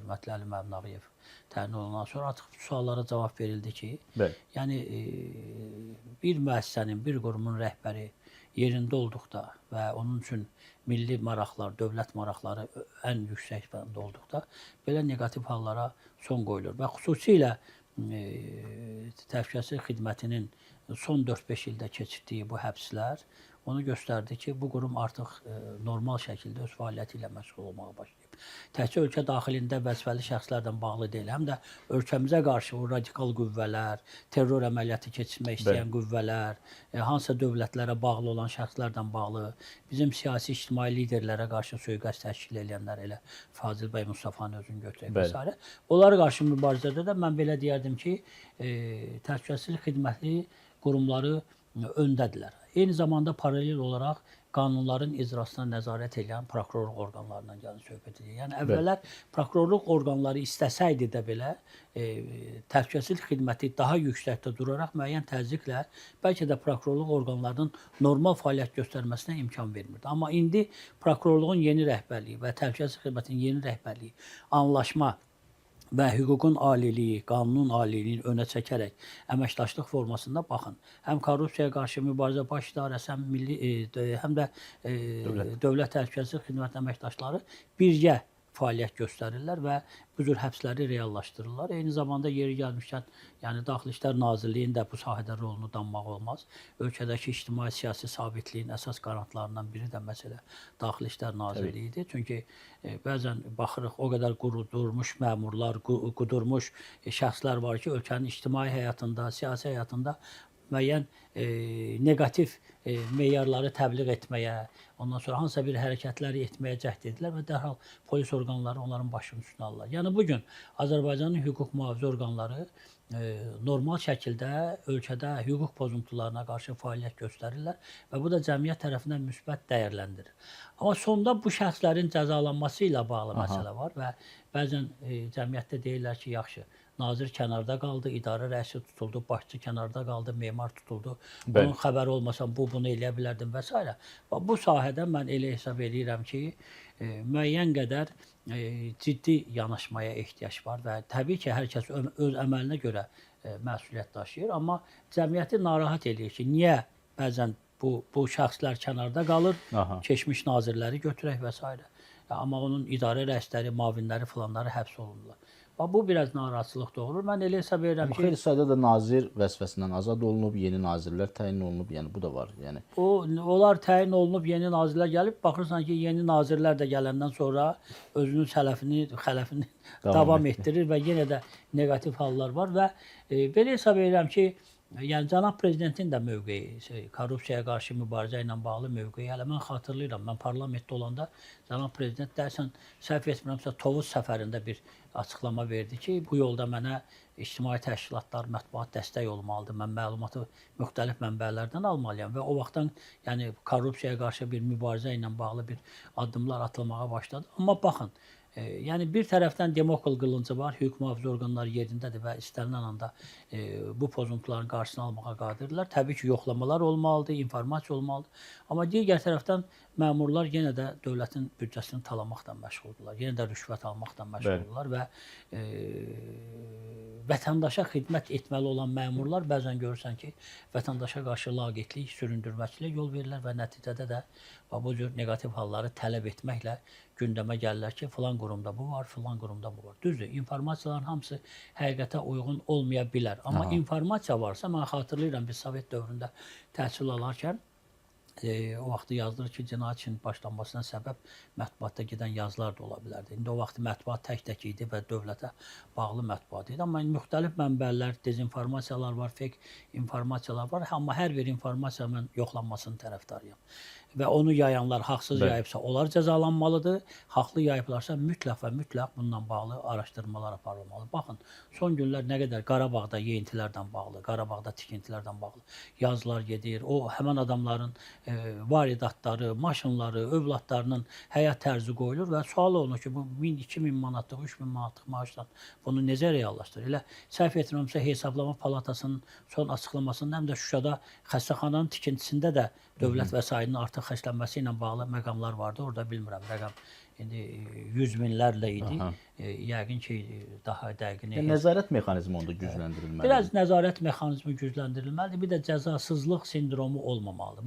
hörmətli Əli müəllim Nağıyev təyin olunandan sonra artıq bu suallara cavab verildi ki, Bəli. yəni bir müəssisənin, bir qurumun rəhbəri yerində olduqda və onun üçün milli maraqlar, dövlət maraqları ən yüksək fəndə olduqda belə neqativ hallara son qoyulur və xüsusilə təhlükəsizlik xidmətinin son 4-5 ildə keçirdiyi bu həbslər onu göstərdi ki, bu qurum artıq normal şəkildə öz fəaliyyəti ilə məşğul olmağa başlayıb. Təkcə ölkə daxilində vəzifəli şəxslərlə bağlı deyil, həm də ölkəmizə qarşı o radikal qüvvələr, terror əməliyyatı keçirmək istəyən qüvvələr, hansısa dövlətlərə bağlı olan şəxslərlə bağlı, bizim siyasi ictimai liderlərə qarşı sui-qəsd təşkil edənlər, elə Fazil bəy Mustafanın özünü götürək və sairə. Onlara qarşı mübarizədə də mən belə deyərdim ki, təhlükəsizlik xidməti qurumları öndədirlər. Eyni zamanda paralel olaraq qanunların icrasına nəzarət edən prokurorluq orqanlarından gəlin söhbət edirik. Yəni əvvəllər prokurorluq orqanları istəsəydi də belə təhlükəsizlik xidməti daha yüksəkdə duraraq müəyyən təzyiqlə bəlkə də prokurorluq orqanlarının normal fəaliyyət göstərməsinə imkan vermirdi. Amma indi prokurorluğun yeni rəhbərliyi və təhlükəsizlik xidmətinin yeni rəhbərliyi anlaşma və hüququn aliliyi, qanunun aliliyini önə çəkərək əməkdaşlıq formasında baxın, həm korrupsiyaya qarşı mübarizə baş idarəsi, həm milli həm də Dövlət Təhlükəsizlik Xidmətinin əməkdaşları birgə fəaliyyət göstərirlər və bu cür həbsləri reallaşdırırlar. Eyni zamanda yeri gəlmişkən, yəni Daxili İşlər Nazirliyinin də bu sahədə rolunu danmaq olmaz. Ölkədəki ictimai-siyasi sabitliyin əsas qarantlarından biri də məsələ Daxili İşlər Nazirliyidir. Çünki bəzən baxırıq, o qədər qudurmuş məmurlar, qudurmuş şəxslər var ki, ölkənin ictimai həyatında, siyasi həyatında müəyyən neqativ meyarları təbliğ etməyə, ondan sonra hansısa bir hərəkətləri etməyə cəhd edirlər və dərhal polis orqanları onların başının üstünə alırlar. Yəni bu gün Azərbaycanın hüquq mühafizə orqanları normal şəkildə ölkədə hüquq pozuntularına qarşı fəaliyyət göstərirlər və bu da cəmiyyət tərəfindən müsbət dəyərləndirilir. Amma sonda bu şəxslərin cəzalanması ilə bağlı məsələ var və bəzən cəmiyyətdə deyirlər ki, yaxşı, nazir kənarda qaldı, idarə rəisi tutuldu, başçı kənarda qaldı, memar tutuldu. Bəli. Onun xəbəri olmasa bu bunu eləyə bilərdim və s. Bu sahədə mən elə hesab eləyirəm ki, müəyyən qədər ciddi yanaşmaya ehtiyac var və təbii ki, hər kəs öz əməlinə görə məsuliyyət daşıyır, amma cəmiyyəti narahat eləyir ki, niyə bəzən bu şəxslər kənarda qalır, keçmiş nazirləri götürək və s. Amma onun idarə rəisləri, müavinləri filanları həbs olunurlar. Bax, bu biraz narahatçılıq doğurur. Mən elə hesab edirəm ki, xeyli sayda da nazir vəzifəsindən azad olunub, yeni nazirlər təyin olunub, yəni bu da var. Yəni onlar təyin olunub, yeni nazirlər gəlib, baxırsan ki, yeni nazirlər də gələndən sonra özünün sələfini, xələfini davam etdirir və yenə də neqativ hallar var və belə hesab edirəm ki, yəni cənab prezidentin də mövqeyi, korrupsiyaya qarşı mübarizə ilə bağlı mövqeyi, hələ mən xatırlayıram, mən parlamentdə olanda cənab prezident deyəsən, səhv etmirəmsə, Tovuz səfərində bir açıqlama verdi ki, bu yolda mənə ictimai təşkilatlar, mətbuat dəstək olmalıdır. Mən məlumatı müxtəlif mənbələrdən almalıyam və o vaxtdan yəni korrupsiyaya qarşı bir mübarizə ilə bağlı bir addımlar atılmağa başladı. Amma baxın, yəni bir tərəfdən Demokl qılıncı var, hüquq mühafizə orqanları yerindədir və istənilən anda bu pozuntuların qarşısını almağa qadirdirlər. Təbii ki, yoxlamalar olmalıdır, informasiya olmalıdır. Amma digər tərəfdən məmurlar yenə də dövlətin büdcəsini talamaqla məşğuldurlar, yenə də rüşvət almaqla məşğuldurlar və vətəndaşa xidmət etməli olan məmurlar bəzən görürsən ki, vətəndaşa qarşı laqeydlik, süründürməçiliyə yol verirlər və nəticədə də bu cür neqativ halları tələb etməklə gündəmə gəlirlər ki, filan qurumda bu var, filan qurumda bu var. Düzdür, informasiyaların hamısı həqiqətə uyğun olmaya bilər. Amma informasiya varsa, mən xatırlayıram, biz Sovet dövründə təhsil alarkən o vaxtı yazılır ki, cinayət işinin başlanmasına səbəb mətbuatda gedən yazılar da ola bilərdi. İndi o vaxt mətbuat tək-tək idi və dövlətə bağlı mətbuat idi. Amma müxtəlif mənbələr, dezinformasiyalar var, fake informasiyalar var. Amma hər bir informasiya mən yoxlanmasının tərəfdarıyam. Və onu yayanlar haqsız yayıbsa, onlar cəzalanmalıdır. Haqlı yayıblarsa mütləq və mütləq bununla bağlı araşdırmalar aparılmalı. Baxın, son günlər nə qədər Qarabağda yeyintilərdən bağlı, Qarabağda tikintilərdən bağlı yazılar gedir. O həmin adamların varidatları, maşınları, övladlarının həyat tərzi qoyulur və sual olunur ki, bu 1000, 2000 manatlıq, 3000 manatlıq maaşla bunu necə reallaşdırır? Elə səhv etmirəmsə, Hesablama Palatasının son açıqlamasında həm də Şuşada xəstəxananın tikintisində də dövlət vəsaitinin artıq xərclənməsi ilə bağlı məqamlar vardı. Orada bilmirəm, rəqəm İndi 100 minlərlə idi. Yəqin ki, daha dəqiqini Yəni nəzarət mexanizmi onda gücləndirilməlidir. Biraz nəzarət mexanizmi gücləndirilməlidir. Bir də cəzasızlıq sindromu olmamalıdır.